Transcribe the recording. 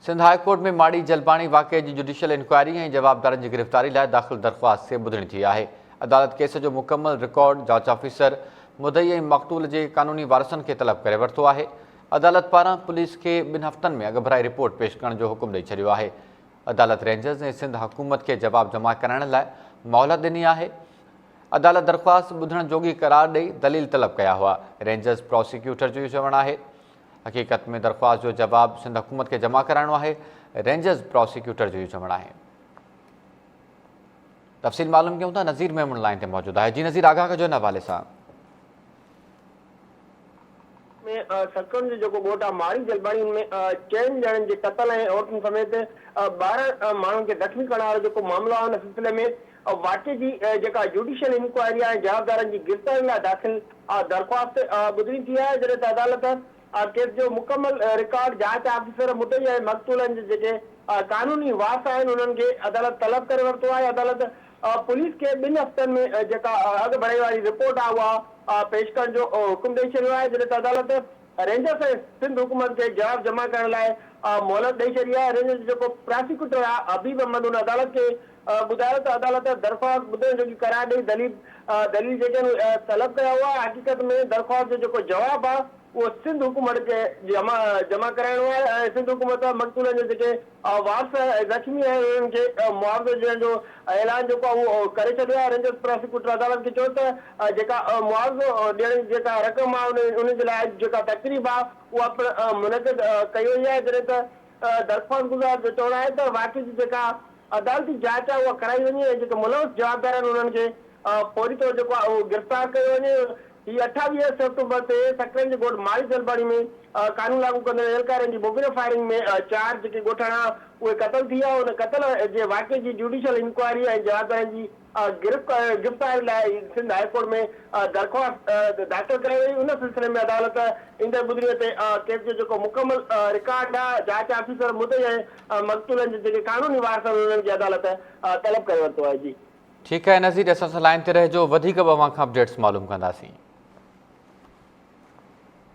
Sindh high court ۾ ماڙي جلباڻي واقعي جي judicial inquiry ۽ جوابدارن جي گرفتاري لاء داخل درخواست تي ٻڌڻي ٿي آهي. عدالت ڪيس جو مڪمل رڪارڊ جاچ آفيسر، مدعي ۽ مقتول جي قانوني وارثن کي طلب ڪري ورتو آهي. عدالت پاران پوليس کي ٻن هفتن ۾ اڳڀرائي رپورٽ پيش ڪرڻ جو حڪم ڏئي ڇڏيو آهي. عدالت رينجرز ۽ سنڌ حڪومت کي جواب جمع ڪرائڻ لاء مهلت ڏني آهي. عدالت درخواست ٻڌڻ جوڳي قرار ڏئي دليل طلب ڪيا هئا. رينجرز پراسيڪيوٽر جو اهو چوڻ آهي. حقيقت ۾ درخواست جو جواب سنڌ حڪومت کي جمع ڪرائڻو آهي، رينجرز پراسيڪيوٽر جو اهو چوڻ آهي. تفصيل معلوم ڪيون ٿا نذير ميمڻ لائين تي موجود آهي جي نذير آگاهه ڪجو ان حوالي سان. ۾ سڪرنڊ جو جيڪو ڳوٺ آهي ماڙي جلباڻي ان ۾ چئن ڄڻن جي قتل ۽ عورتن سميت 12 ماڻهن کي زخمي ڪرڻ وارو جيڪو معاملو آهي ان سلسلي ۾ واقعي جي جيڪا جوڊيشل انڪوائري آهي جوابدارن جي گرفتاري لاء داخل درخواست ٻڌڻي ٿي آهي جڏهن ته عدالت ڪيس جو مڪمل رڪارڊ جاچ آفيسر مدعي ۽ مقتولن جي جيڪي قانوني وارث آهن انهن کي عدالت طلب ڪري ورتو آهي عدالت پوليس کي ٻن هفتن ۾ جيڪا اڳڀرائي واري رپورٽ آهي اها پيش ڪرڻ جو حڪم ڏئي ڇڏيو آهي جڏهن ته عدالت رينجرز ۽ سنڌ حڪومت کي جواب جمع ڪرڻ لاء مهلت ڏئي ڇڏي آهي. رينجرز جو جيڪو پراسيڪيوٽر آهي حبيب احمد ان عدالت کي ٻڌايو ته عدالت درخواست ٻڌڻ جوڳي قرار ڏئي دليل دليل جيڪي آهن اهي طلب ڪيا هئا، حقيقت ۾ درخواست جو جيڪو جواب آهي اهو سنڌ حڪومت کي جمع جمع ڪرائڻو آهي ۽ سنڌ حڪومت مقتولن جا جيڪي وارث ۽ زخمي آهن انهن کي معاوضو ڏيڻ جو اعلان جيڪو آهي اهو ڪري ڇڏيو آهي. رينجرز پراسيڪيوٽر عدالت کي چيو ته جيڪا معاوضو ڏيڻ جي جيڪا رقم آهي ان جي لاء اڄ جيڪا تقريب آهي اها پڻ منعقد ڪئي وئي آهي جڏهن ته درخواستگذار جو چوڻ آهي ته واقعي جي جيڪا عدالتي جاچ آهي اها ڪرائي وڃي ۽ جيڪي ملوث جوابدار آهن انهن کي فوري طور جيڪو آهي اهو گرفتار ڪيو وڃي. هي 28 سيپٽمبر تي سڪرنڊ جي ڳوٺ ماڙي جلباڻي ۾ قانون لاڳو ڪندڙ اهلڪارن جي مبينا فائرنگ ۾ چار جيڪي ڳوٺاڻا اهي قتل ٿي ويا. ان قتل جي واقعي جي جوڊيشل انڪوائري ۽ جوابدارن جي گرفتاري لاء سنڌ هاء ڪورٽ ۾ درخواست داخل ڪرائي وئي. ان سلسلي ۾ عدالت ايندڙ ٻڌڻي تي ڪيس جو جيڪو مڪمل رڪارڊ آهي جاچ آفيسر مدعي ۽ مقتولن جي جيڪي قانوني وارث آهن انهن کي عدالت طلب ڪري ورتو آهي. جي. ٺيڪ آهي نذير اسان سان لائين تي رهجو وڌيڪ به اوهان کان اپڊيٽس معلوم ڪنداسين.